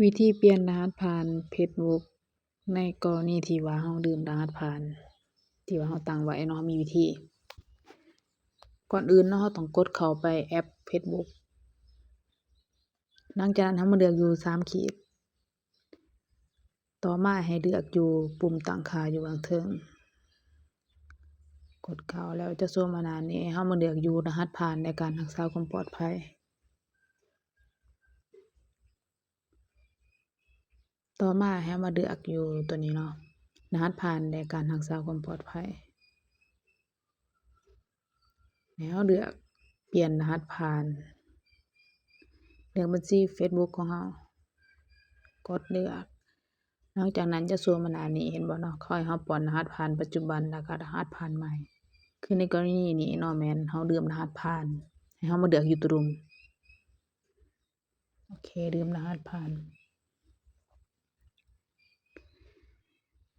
ວິທີປ່ຽນລະຫັດຜ່ານເຟສບຸກ ໃນກໍລະນີທີ່ວ່າເຮົາລືມລະຫັດຜ່ານທີ່ວ່າເຮົາຕັ້ງໄວ້ເນາະ ເຮົາມີວິທີ. ກ່ອນອື່ນເນາະ ເຮົາຕ້ອງກົດເຂົ້າໄປແອັບເຟສບຸກ. ຫຼັງຈາກນັ້ນເຮົາມາເລືອກຢູ່ສາມຂີດ. ຕໍ່ມາໃຫ້ເລືອກຢູ່ປຸ່ມຕັ້ງຄ່າຢູ່ເບື້ອງເທິງ. ກົດເຂົ້າແລ້ວຈະໂຊມາໜ້ານີ້ ໃຫ້ເຮົາມາເລືອກຢູ່ລະຫັດຜ່ານ ແລະ ການຮັກສາຄວາມປອດໄພ. ຕໍ່ມາໃຫ້ເຮົາມາເລືອກຢູ່ຕົວນີ້ເນາະ ລະຫັດຜ່ານ ແລະ ການຮັກສາຄວາມປອດໄພ. ໃຫ້ເຮົາເລືອກປ່ຽນລະຫັດຜ່ານ ເລືອກບັນຊີເຟສບຸກຂອງເຮົາ ກົດເລືອກ. ຫຼັງຈາກນັ້ນຈະໂຊມາໜ້ານີ້ ເຫັນບໍ່ເນາະ ເຂົາໃຫ້ເຮົາປ້ອນລະຫັດຜ່ານປັດຈຸບັນ ແລ້ວກໍລະຫັດຜ່ານໃໝ່. ຄືໃນກໍລະນີນີ້ເນາະ ແມ່ນເຮົາລືມລະຫັດຜ່ານ ໃຫ້ເຮົາມາເລືອກຢູ່ຕົວລຸ່ມ. ໂອເຄ ລືມລະຫັດຜ່ານ.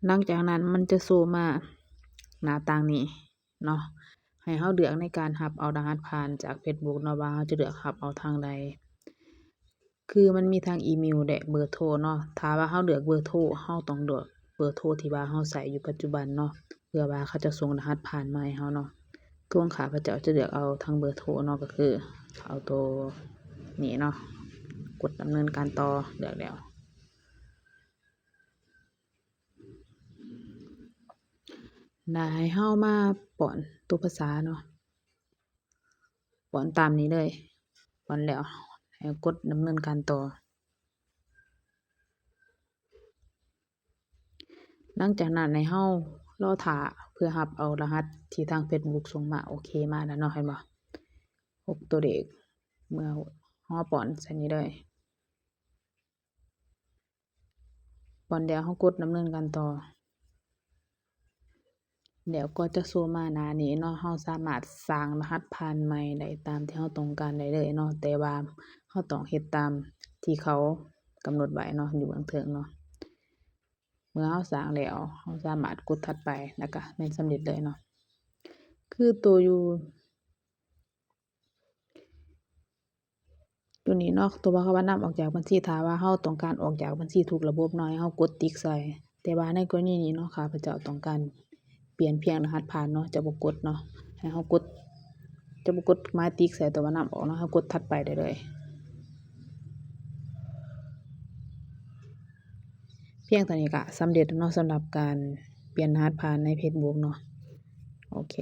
ຫຼັງຈາກນັ້ນມັນຈະໂຊມາໜ້າຕ່າງນີ້ເນາະ ໃຫ້ເຮົາເລືອກໃນການຮັບເອົາລະຫັດຜ່ານຈາກເຟສບຸກເນາະ ວ່າເຮົາຈະເລືອກຮັບເອົາທາງໃດ. ຄືມັນມີທັງອີເມວ ແລະ ເບີໂທເນາະ. ຖ້າວ່າເຮົາເລືອກເບີໂທ ເຮົາຕ້ອງເລືອກເບີໂທທີ່ວ່າເຮົາໃຊ້ຢູ່ປັດຈຸບັນເນາະ ເພື່ອວ່າເຂົາຈະສົ່ງລະຫັດຜ່ານມາໃຫ້ເຮົາເນາະ. ຄືຂອງຂ້າພະເຈົ້າຈະເລືອກເອົາທາງເບີໂທເນາະ ກໍຄືເອົາໂຕນີ້ເນາະ ກົດດຳເນີນການຕໍ່ ເລືອກແລ້ວ. ແລ້ວໃຫ້ເຮົາມາປ້ອນຕົວພາສາເນາະ ປ້ອນຕາມນີ້ເລີຍ. ປ້ອນແລ້ວໃຫ້ກົດດຳເນີນການຕໍ່. ຫຼັງຈາກນັ້ນໃຫ້ເຮົາລໍຖ້າເພື່ອຮັບເອົາລະຫັດທີ່ທາງເຟສບຸກສົ່ງມາ. ໂອເຄ ມາແລ້ວເນາະ ເຫັນບໍ່ ຫົກຕົວເລກ. ເມື່ອເຮົາປ້ອນໃສ່ນີ້ເລີຍ. ປ້ອນແລ້ວເຮົາກົດດຳເນີນການຕໍ່ ແລ້ວກໍຈະໂຊມາໜ້ານີ້ເນາະ. ເຮົາສາມາດສ້າງລະຫັດຜ່ານໃໝ່ໄດ້ຕາມທີ່ເຮົາຕ້ອງການໄດ້ເລີຍເນາະ ແຕ່ວ່າເຮົາຕ້ອງເຮັດຕາມທີ່ເຂົາກຳນົດໄວ້ເນາະ ຢູ່ເບື້ອງເທິງເນາະ. ເມື່ອເຮົາສ້າງແລ້ວ ເຮົາສາມາດກົດຖັດໄປ ແລ້ວກໍແມ່ນສຳເລັດເລີຍເນາະ. ຄືໂຕຢູ່ ຕົວນີ້ເນາະ ຕົວວ່າຄຳວ່ານຳອອກຈາກບັນຊີ ຖ້າວ່າເຮົາຕ້ອງການອອກຈາກບັນຊີທຸກລະບົບເນາະ ໃຫ້ເຮົາກົດຕິກໃສ່. ແຕ່ວ່າໃນກໍລະນີນີ້ເນາະ ຂ້າພະເຈົ້າຕ້ອງການປ່ຽນພຽງລະຫັດຜ່ານເນາະ ຈະບໍ່ກົດເນາະ ໃຫ້ເຮົາກົດ ຈະບໍ່ກົດໝາຍຕິກໃສ່ຕົວວ່ານຳອອກເນາະ ເຮົາກົດຖັດໄປໄດ້ເລີຍ. ພຽງເທົ່ານີ້ກະສຳເລັດແລ້ວເນາະ ສຳລັບການປ່ຽນລະຫັດຜ່ານໃນເຟສບຸກເນາະ. ໂອເຄ.